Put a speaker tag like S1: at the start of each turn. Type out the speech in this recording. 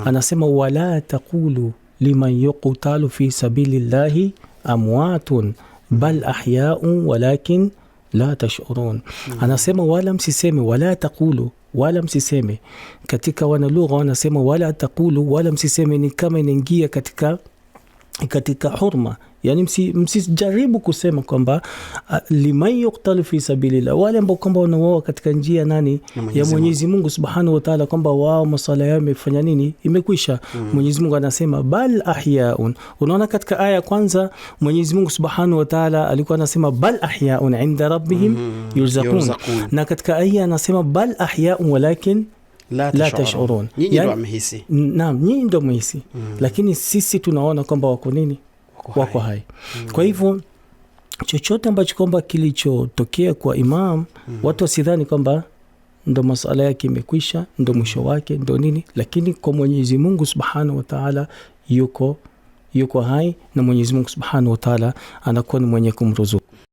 S1: Anasema wala taqulu liman yuqtalu fi sabilillahi amwatun bal ahyaun walakin la tashurun. Anasema wala msiseme, wala taqulu, wala msiseme. Katika wanalugha wanasema wala taqulu, wala msiseme ni kama inaingia katika hurma, yani msijaribu kusema kwamba liman yuktalu fi sabilillah, wale ambao kwamba wanauawa katika njia nani ya Mwenyezi Mungu Subhanahu wa Ta'ala, kwamba wao masala yao imefanya nini, imekwisha. Mwenyezi Mungu anasema bal ahyaun. Unaona, katika aya ya kwanza Mwenyezi Mungu Subhanahu wa Ta'ala alikuwa anasema bal ahyaun inda rabbihim yurzaqun,
S2: Yurzaqun.
S1: Na katika aya anasema bal ahyaun walakin
S2: la
S1: la
S2: tashurun.
S1: tashurun.
S2: Nyinyi
S1: Yani-
S2: ndo amhisi.
S1: Naam, nyinyi ndio mwisi, lakini sisi tunaona kwamba wako nini, wako hai. Kwa hivyo chochote ambacho kwamba kilichotokea kwa Imam, watu wasidhani kwamba ndo masala yake imekwisha, ndo mwisho wake, ndo nini, lakini kwa Mwenyezi Mungu Subhanahu wa Ta'ala yuko hai, na Mwenyezi Mungu Subhanahu wa Ta'ala anakuwa ni mwenye kumruzuku.